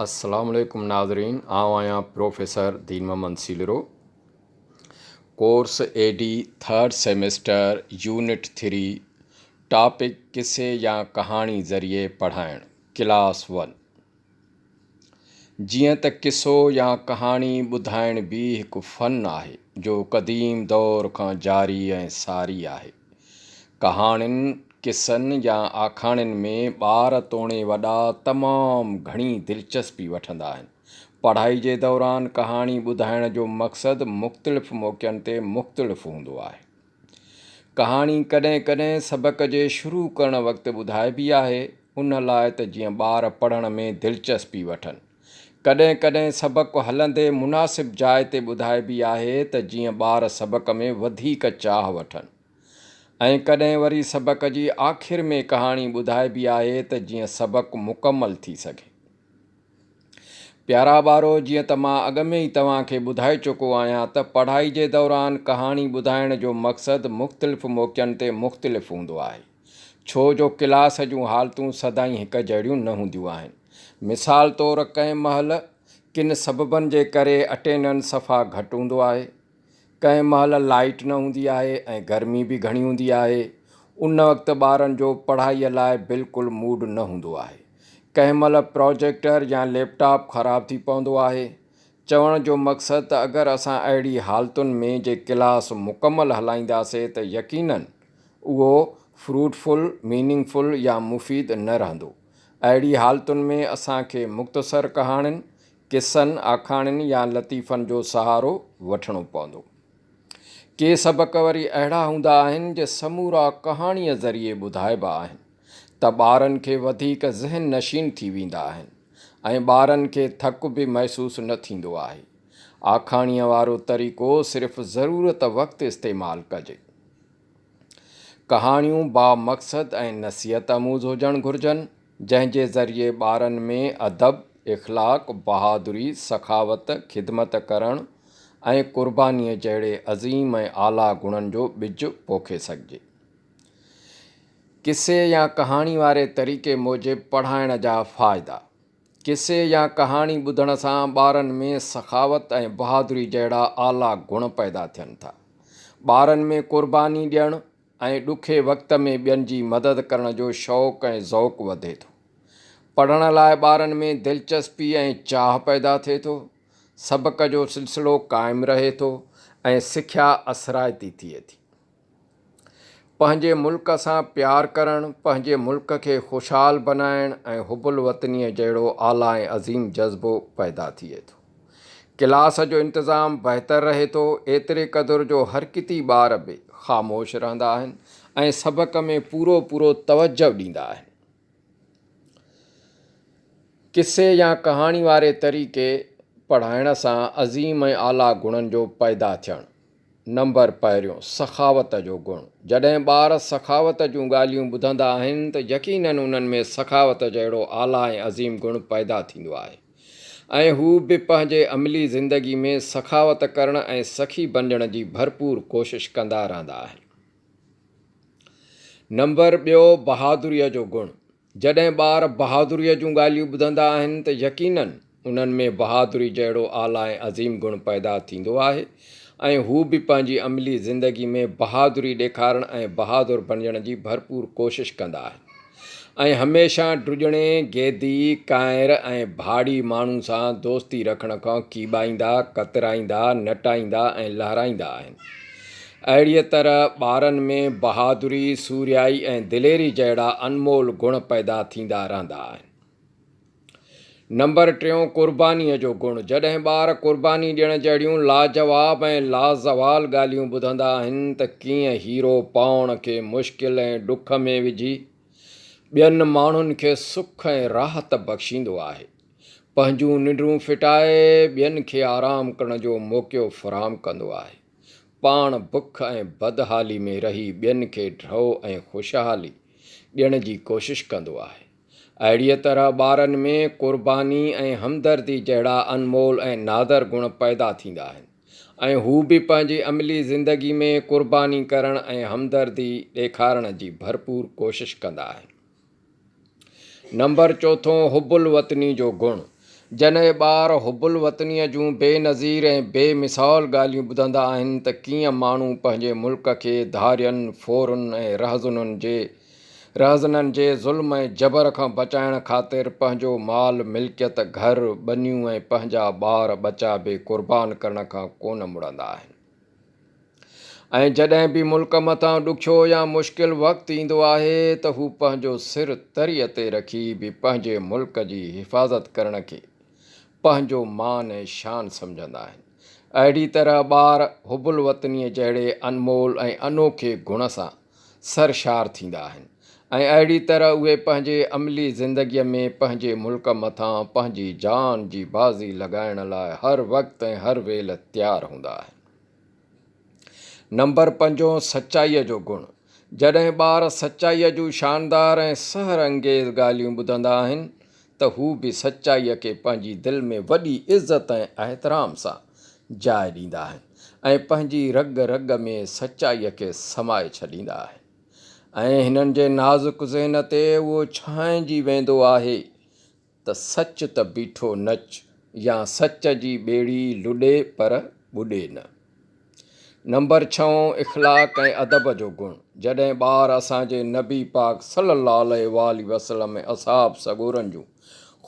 السلام عليڪم ناظرين آئون آهيان professor Din Muhammad Silro course A D third semester unit three topic قصي يا ڪهاڻي ذريعي پڙهائڻ ڪلاس ون جيئن ته قصو يا ڪهاڻي ٻڌائڻ به هڪ فن آهي جو قديم دور کان جاري ۽ ساري آهي ڪهاڻين، قصن يا آکاڻين ۾ ٻار توڻي وڏا تمام گهڻي دلچسپي وٺندا آهن. پڙهائي جي دوران ڪهاڻي ٻڌائڻ جو مقصد مختلف موقعن تي مختلف هوندو آهي. ڪهاڻي ڪڏهن ڪڏهن سبق جي شروع ڪرڻ وقت ٻڌائبي آهي، ان لاء ته جيئن ٻار پڙهڻ ۾ دلچسپي وٺن. ڪڏهن ڪڏهن سبق هلندي مناسب جاء تي ٻڌائبي آهي ته جيئن ٻار سبق ۾ وڌيڪ چاهه وٺن. ۽ ڪڏهن وري سبق جي آخر ۾ ڪهاڻي ٻڌائبي آهي ته جيئن سبق مڪمل ٿي سگهي. پيارا ٻارو جيئن ته مان اڳ ۾ ئي توهان کي ٻڌائي چڪو آهيان ته پڙهائي جي دوران ڪهاڻي ٻڌائڻ جو مقصد مختلف موقعن تي مختلف هوندو آهي ڇو جو ڪلاس جون حالتون سدائين هڪ جهڙيون نه هونديون آهن. مثال طور ڪنهن مهل ڪن سببن جي ڪري اٽينڊنس صفا گهٽ هوندو آهي ڪنهن مهل لائيٽ نه هوندي آهي ۽ گرمي به گهڻي هوندي آهي. ان وقت ٻارن جو پڙهائيء لاء بلڪل موڊ نه هوندو آهي. ڪنهن مهل پراجيڪٽر يا ليپ ٽاپ خراب ٿي پوندو آهي. چوڻ جو مقصد ته اگر اسان اهڙي حالتن ۾ جي ڪلاس مڪمل هلائينداسي ته يقينن اهو فروٽفل، ميننگ فل يا مفيد نه رهندو. اهڙي حالتن ۾ اسان کي مختصر ڪهاڻين، قصن، آکاڻين يا لطيفن جو سهارو وٺڻو پوندو. ڪي سبق وري اهڙا هوندا آهن جي سمورا ڪهاڻيء ذريعي ٻڌائبا آهن ته ٻارن کي وڌيڪ ذهن نشين ٿي ويندا آهن ۽ ٻارن کي ٿڪ به محسوس نه ٿيندو آهي. آکاڻيء وارو طريقو صرف ضرورت وقت استعمال ڪجي. ڪهاڻيون بامقصد ۽ نصيحت آموز هجڻ گهرجن، جنهن جي ذريعي ٻارن ۾ ادب، اخلاق، بهادري، سخاوت، خدمت ڪرڻ ۽ قربانيء جهڙي عظيم ۽ اعليٰ گڻن جو ٻج پوکي سگهجي. قصي يا ڪهاڻي واري طريقي موجب پڙهائڻ جا فائدا. قصي يا ڪهاڻي ٻڌڻ سان ٻارن ۾ سخاوت ۽ بهادري جهڙا اعليٰ گڻ پيدا ٿين ٿا. ٻارن ۾ قرباني ڏيڻ ۽ ڏکي وقت ۾ ٻين جي مدد ڪرڻ جو شوق ۽ ذوق وڌي ٿو. پڙهڻ لاء ٻارن ۾ دلچسپي ۽ چاهه پيدا ٿئي ٿو. سبق جو سلسلو قائم رهي ٿو ۽ سکيا اثرائتي ٿئي ٿي. پنهنجي ملڪ سان پيار ڪرڻ، پنهنجي ملڪ کي خوشحال بنائڻ ۽ حب الوطنيء جهڙو اعليٰ ۽ عظيم جذبو پيدا ٿئي ٿو. ڪلاس جو انتظام بهتر رهي ٿو، ايتري قدر جو حرڪتي ٻار به خاموش رهندا آهن ۽ سبق ۾ پورو پورو توجهه ڏيندا آهن. قصي يا ڪهاڻي واري طريقي پڙهائڻ سان عظيم ۽ اعليٰ گڻن جو پيدا ٿيڻ. نمبر پهريون، سخاوت جو گڻ. جڏهن ٻار سخاوت جون ڳالهيون ٻڌندا آهن ته يقيناً انهن ۾ سخاوت جهڙو اعليٰ ۽ عظيم گڻ پيدا ٿيندو آهي ۽ هو به پنهنجي عملي زندگي ۾ سخاوت ڪرڻ ۽ سخي بنجڻ جي ڀرپور ڪوشش ڪندا رهندا آهن. نمبر ٻيو، بهادريء جو گڻ. جڏهن ٻار بهادريء جون ڳالهيون ٻڌندا آهن ته يقيناً انهن ۾ بهادري جهڙو اعليٰ ۽ عظيم گڻ پيدا ٿيندو آهي ۽ هو به پنهنجي عملي زندگي ۾ بهادري ڏيکارڻ ۽ بهادر بڻجڻ جي ڀرپور ڪوشش ڪندا آهن ۽ هميشه ڊڄڻي، گيدي، ڪانئر ۽ ڀاڙي ماڻهو سان دوستي رکڻ کان ڪيٻائيندا، ڪترائيندا، نٽائيندا ۽ لهرائيندا آهن. اهڙيء طرح ٻارن ۾ بهادري، سورهيائي ۽ دليري جهڙا انمول گڻ پيدا ٿيندا رهندا آهن. نمبر ٽيون قربانيء جو گڻ، جڏهن ٻار قرباني ڏيڻ جهڙيون لاجواب ۽ لازوال ڳالهيون ٻڌندا آهن ته ڪيئن هيرو پاڻ کي مشڪل ۽ ڏک ۾ وجهي ٻين ماڻهن کي سک ۽ راحت بخشيندو آهي. پنهنجون ننڊون ڦٽائي ٻين کي آرام ڪرڻ جو موقعو فراهم ڪندو آهي. پاڻ بک ۽ بدحالي ۾ رهي ٻين کي ڍؤ ۽ خوشحالي ڏيڻ جي ڪوشش ڪندو آهي. اهڙيء طرح ٻارن ۾ قرباني ۽ همدردي جهڙا انمول ۽ نادر گڻ پيدا ٿيندا آهن ۽ هو به پنهنجي عملي زندگي ۾ قرباني ڪرڻ ۽ همدردي ڏيکارڻ جي ڀرپور ڪوشش ڪندا آهن. نمبر چوٿون حب الوطني جو گڻ. جڏهن ٻار حب الوطنيء جون بي نظير ۽ بي مثال ڳالهيون ٻڌندا آهن ته ڪيئن ماڻهو پنهنجي ملڪ کي ڌارين، ڦورن ۽ رهزنن جي ظلم ۽ جبر کان بچائڻ خاطر پنهنجو مال، ملڪيت، گهر، ٻنيون ۽ پنهنجا ٻار ٻچا به قربان ڪرڻ کان ڪونه مڙندا آهن. ۽ جڏهن به ملڪ مٿان ڏکيو يا مشڪل وقت ايندو آهي ته هو پنهنجو سر تريء تي رکي به پنهنجي ملڪ جي حفاظت ڪرڻ کي پنهنجو مان ۽ شان سمجهندا آهن. اهڙي طرح ٻار حب الوطنيء جهڙي انمول ۽ انوکي گڻ سان سرشار ٿيندا آهن ۽ اهڙي طرح اهي پنهنجي عملي زندگيء ۾ پنهنجي ملڪ مٿان پنهنجي جان جي بازي لڳائڻ لاء هر وقت ۽ هر ويل تيار هوندا آهن. نمبر پنجون سچائيء جو گڻ، جڏهن ٻار سچائيء جون شاندار ۽ سحر انگيز ڳالهيون ٻڌندا آهن ته هو به سچائيء کي پنهنجي دل ۾ وڏي عزت ۽ احترام سان جاء ڏيندا آهن ۽ پنهنجي رڳ رڳ ۾ سچائيء کي سمائي ڇڏيندا آهن ۽ هنن جي نازڪ ذهن تي اهو ڇانئجي ويندو آهي ته سچ ته بيٺو نچ يا سچ جي ٻيڙي لڏي پر ٻڏي نه. نمبر ڇهون اخلاق ۽ ادب جو گڻ، جڏهن ٻار اسان جي نبي پاڪ صلي الله عليه واٰله وسلم ۽ اصحاب سڳورن جون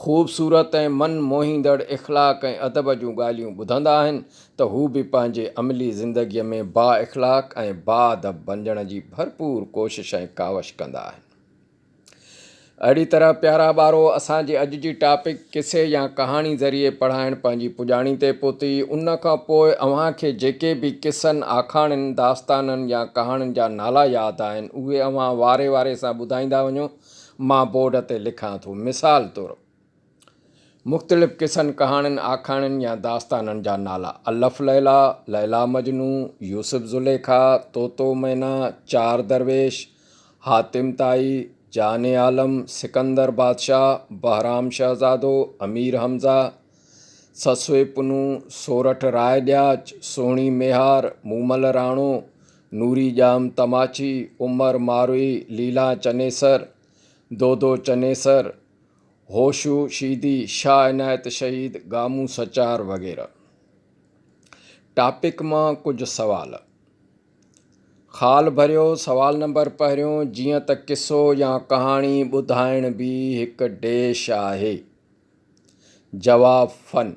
خوبصورت ۽ من موهيندڙ اخلاق ۽ ادب جون ڳالهيون ٻڌندا آهن ته هو به پنهنجي عملي زندگيء ۾ بااخلاق ۽ باادب بنجڻ جي ڀرپور ڪوشش ۽ ڪاوش ڪندا آهن. اهڙي طرح پيارا ٻارو اسان جي اڄ جي ٽاپڪ قصي يا ڪهاڻي ذريعي پڙهائڻ پنهنجي پڄاڻي تي پهتي ان کان پوء اوهان کي جيڪي به قصن، آکاڻين، داستانن يا ڪهاڻين جا نالا ياد آهن اهي اوهان واري واري سان ٻڌائيندا وڃو مان بورڊ تي لکان ٿو مثال طور مختلف قصن، ڪهاڻين، آکاڻين يا داستانن جا نالا الف ليليٰ، ليليٰ مجنون، يوسف زليخا، طوطو مينا، چار درويش، حاتم طائي، جان عالم، سڪندر بادشاهه، بهرام شهزادو، امير حمزه، سسئي پنهون، سورٺ راء ڏياچ، سهڻي ميهار، مومل راڻو، نوري ڄام تماچي، عمر ماروئي، ليلان چنيسر، دودو چنيسر، هوشو شيدي، شاهه عنايت شهيد، گامون سچار وغيره. ٽاپڪ مان ڪجهه سوال. خال ڀريو، سوال نمبر پهريون، جيئن ته قصو يا ڪهاڻي ٻڌائڻ به هڪ ڊيش آهي. جواب، فن.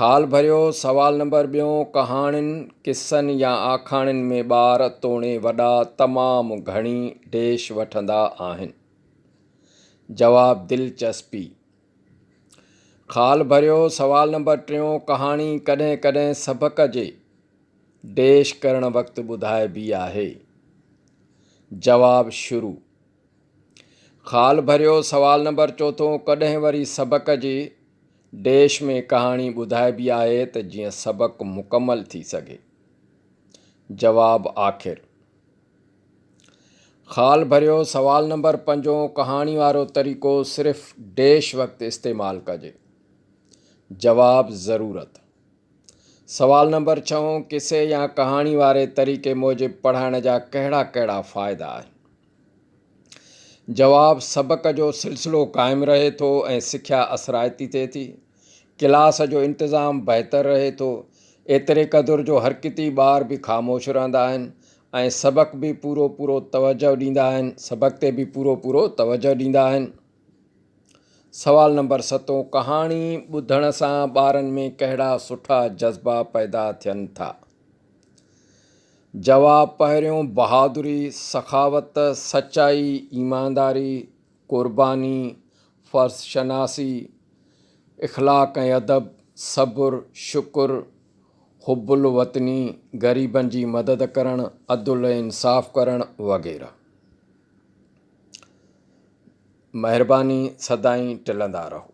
خال ڀريو، سوال نمبر ٻيون، ڪهاڻين، قصن يا آکاڻين ۾ ٻار توڻي وڏا تمام گهڻي ڊيش وٺندا آهن. جواب، دلچسپي. خال ڀريو، سوال نمبر ٽيون، ڪهاڻي ڪڏهن ڪڏهن سبق جي ڊيش ڪرڻ وقت ٻڌائبي آهي. جواب، شروع. خال ڀريو، سوال نمبر چوٿون، ڪڏهن وري سبق جي ڊيش ۾ ڪهاڻي ٻڌائبي آهي ته جيئن سبق مڪمل ٿي سگهي. جواب، آخر. خال ڀريو، سوال نمبر پنجون، ڪهاڻي وارو طريقو صرف ڊيش وقت استعمال ڪجي. جواب، ضرورت. سوال نمبر ڇهون، قصي يا ڪهاڻي واري طريقي موجب پڙهائڻ جا ڪهڙا ڪهڙا فائدا آهن؟ جواب، سبق جو سلسلو قائم رهي ٿو ۽ سکيا اثرائتي ٿئي ٿي. ڪلاس جو انتظام بهتر رهي ٿو. ايتري قدر جو حرڪتي ٻار به خاموش رهندا آهن ۽ سبق به پورو پورو توجهه ڏيندا آهن سبق تي به پورو پورو توجهه ڏيندا آهن. سوال نمبر ستون، ڪهاڻي ٻڌڻ سان ٻارن ۾ ڪهڙا سٺا جذبا پيدا ٿين ٿا؟ جواب، پهريون بهادري، سخاوت، سچائي، ايمانداري، قرباني، فرض شناسي، اخلاق ۽ ادب، صبر، شڪر، حب الوطني، غريبن جي مدد ڪرڻ، عدل ۽ انصاف ڪرڻ وغيره. مهرباني سدائين ٽلندا رهو.